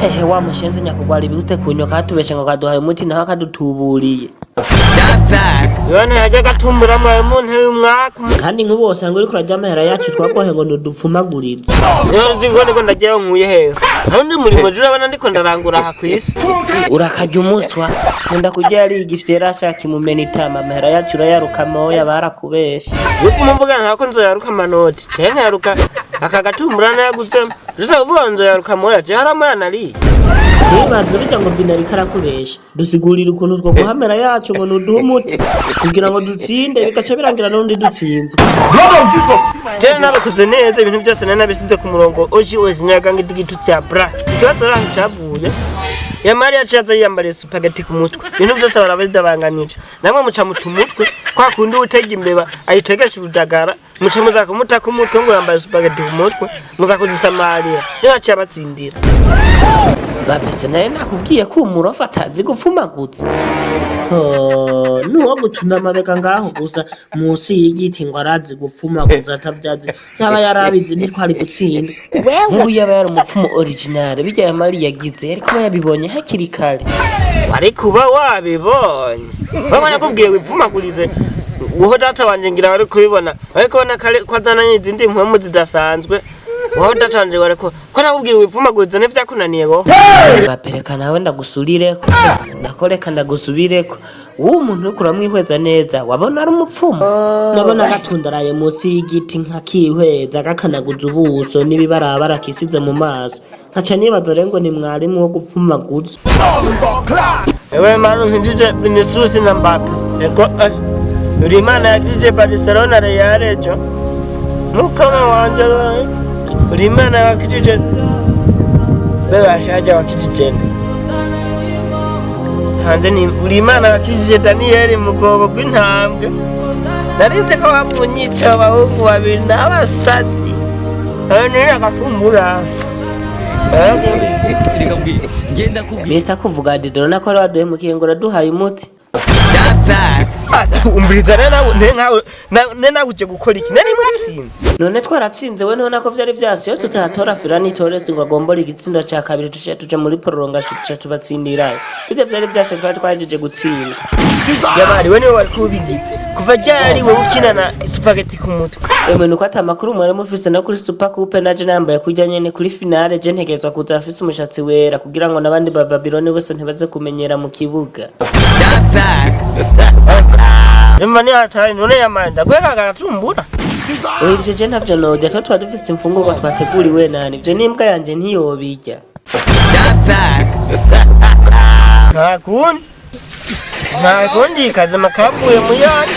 Ehe, wa mushenzi nyakugwara ibihute kunyoka hatubeshe ngo kaduhaye umuti, naho akadutuburiye. Yone yajya agatumbura mwawe mu ntebe y'umwaka. Kandi nk'ubu wosanga uriko urarya amahera yacu twagohe ngo ntudupfumagurize. Niyo nzi ngo niko ndagiyeyo nkuye hehe? Nta wundi murimo je urabona ndiko ndarangura aha kw'isi. Urakarya umuswa, nkunda kurya yariye igifyera ashaka imumena itama. Amahera yacu urayaruka moya, barakubeshe. Yuko muvugana ntako nzoyaruka amanoti canke nkayaruka aka gatumbura nayaguzemo, uza kuvuga ngo nzoyaruka moya, je hari amoya nariye? Ntibaze burya ngo binari karakubesha, dusigurira ukuntu two guhamera yacu ngo nuduhe umuti kugira ngo dutsinde, bigaca birangira n'undi dutsinzwe. Jene nabikoze neza, ibintu byose nari nabisize ku murongo, oji oji nyaga igitutsi ya bra. Ikibazo rero ahantu cavuye, yamari yaciye aza yiyambariye spaghetti ku mutwe, ibintu byose barabidabanganije, namwe muca muta umutwe kwa kundi utega imbeba ayitegesha urudagara, muca muza kumutaka umutwe ngo yambaye spaghetti ku mutwe, muza kuzisamarira, niyo yaciye abatsindira. Bapese, nari nakubwiye ko umurofa atazi gupfumagutsa. Oh, nuwo gutuna amabega ngaho gusa munsi y'igiti ngo arazi gupfumaguza, atabyazi. Yaba yarabizi ntitwari gutsinda. Nk'ubu yaba yari umupfumu original, bijya yamari yagize yari kuba yabibonye hakiri kare. Ariko uba wabibonye, wewe nakubwiye wipfumagurize uho data wanje, ngira wari kubibona, wari kubona kare ko azananye izindi mpwemu zidasanzwe. Wowe data wanje wari ko nakubwiye wipfumagurize, ntivyakunaniye wowe. Bapereka nawe ndagusurireko, ndakoreka ndagusubireko. Wowe umuntu uriko uramwihweza neza, wabona ari umupfumu? Nabona gatundaraye munsi y'igiti nkakihweza, gakanaguza ubuso n'ibibarabara kisize mu maso, nkaca nibaza rero ngo ni mwarimu wo gupfumaguza. Ewe manu nkijije Vinicius na Mbappe. Ego uri Imana yakijije Barcelona Real ejo. Mukama wanje we. Uri Imana yakijije bebashaje wakijije nde? Hanze ni uri Imana yakijije Daniel mu rwobo rw'intambwe. Narinze ko bamunyica abahungu babiri n'abasazi. None agatumbura. Reka mbwira, ngenda kubwira. Mr kuvuga didoro nako wari waduhemukiye ngo uraduhaye umuti. Umviriza rero nawe, ne nkawe ne nawe uje gukora iki? Nari mutsinze. None twaratsinze we, none ko vyari vyase iyo tutahatora Ferran Torres ngo agombore igitsindo ca kabiri, tuciye tuja muri prolongation, tuca tubatsindirayo. Bijya vyari vyase, twari twahejeje gutsinda. Yabari we niwe wari kubigize kuva ryari wowe ukina na spaghetti ku mutwe? Emwe, nuko ata makuru mwari mufise. No kuri Super Coupe naje nambaye kurya nyene. Kuri finale je ntegerezwa kuza afise umushatsi wera kugira ngo n'abandi ba Babylone bose ntibaze kumenyera mu kibuga. Yumva ni hatari. None yamanda gwega gatumbura. Oya, ivyo je ntavyo nodya, twe tuba dufise imfungurwa twateguriwe nani, ivyo n'imbwa yanje ntiyobirya. Nta kundi, nta kundi, kazima kavuye mu yandi.